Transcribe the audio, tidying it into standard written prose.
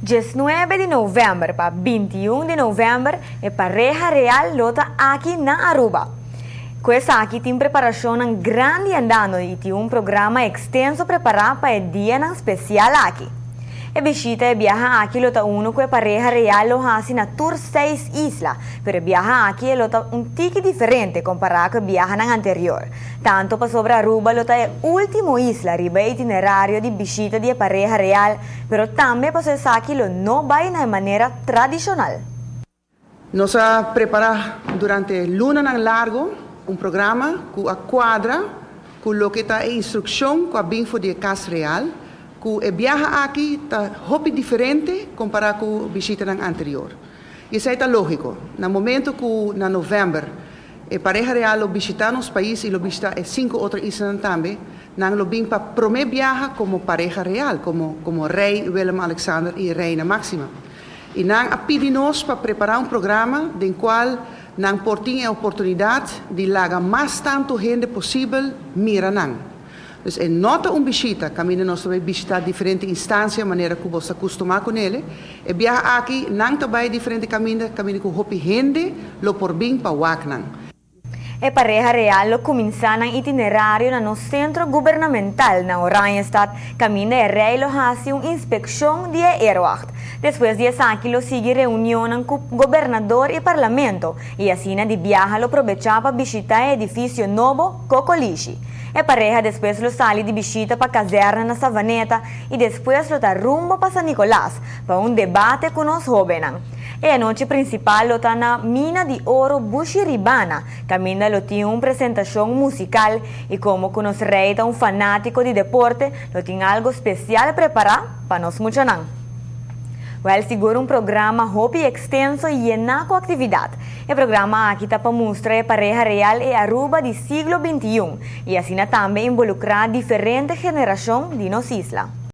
19 di november pa 21 di november e pareha real lo ta aki na Aruba. Cu esaki tin preparacion grandi andando y tin un programa extenso prepara pa e dia special aki. E bishita e biahe aki lo ta uno cu e pareha real lo hasi na tur seis isla, pero e biahe aki lo ta un tiki diferente compara cu e biahe anterior. Tanto pasobra Aruba lo ta e ultimo isla riba itinerario di bishita di pareha real, pero tambe paso esaki lo no bay na manera tradicional. Nos a prepara durante lunanan largo un programa cu a cuadra cu loke ta e instruccion cu a bin for di Cas Real, cu e biahe aki ta hopi diferente compara cu bishita anterior. Y esey ta logico. Na momento cu na november e pareha real lo bishita nos pais y lo bishita e cinco otro isla tambe, nan lo bin pa prome biaha como pareha real, como rey Willem Alexander y reina Maxima. Y nan a pidi nos pa prepara un programa den cual nan por tin e oportunidad di laga mas tanto hende posibel mira nan. Dus e no ta un bishita, caminda nos tambe bishita diferente instancia, manera cu bo ta acostumbra cu ne. E biaha aki, nan ta bay diferente caminda, caminda cu hopi hende, lo por bin pa wak nan. E pareha real lo cuminsa nan itinerario na nos centro gubernamental na Oranjestad, caminda e rey lo hasi un inspeccion di airwacht. Despues di esaki lo sigui reunion cu gobernador y parlamento y asina di biaha lo aprovecha pa bishita e edificio nobo Cocolishi. E pareha despues lo sali di bishita pa kazerne na Savaneta y despues lo ta rumbo pa San Nicolas pa un debate cu nos hobennan. E anochi principal lo ta na Mina di Oro Bushiribana, caminda lo tin un presentacion musical y como cu nos rey ta un fanatico di deporte, lo tin algo special prepara pa nos muchanan. Wel, sigur un programa hopi extenso y yena cu actividad. E programa aki ta pa mustra e pareha real e Aruba di siglo XXI y asina tambe involucra diferente generacion di nos isla.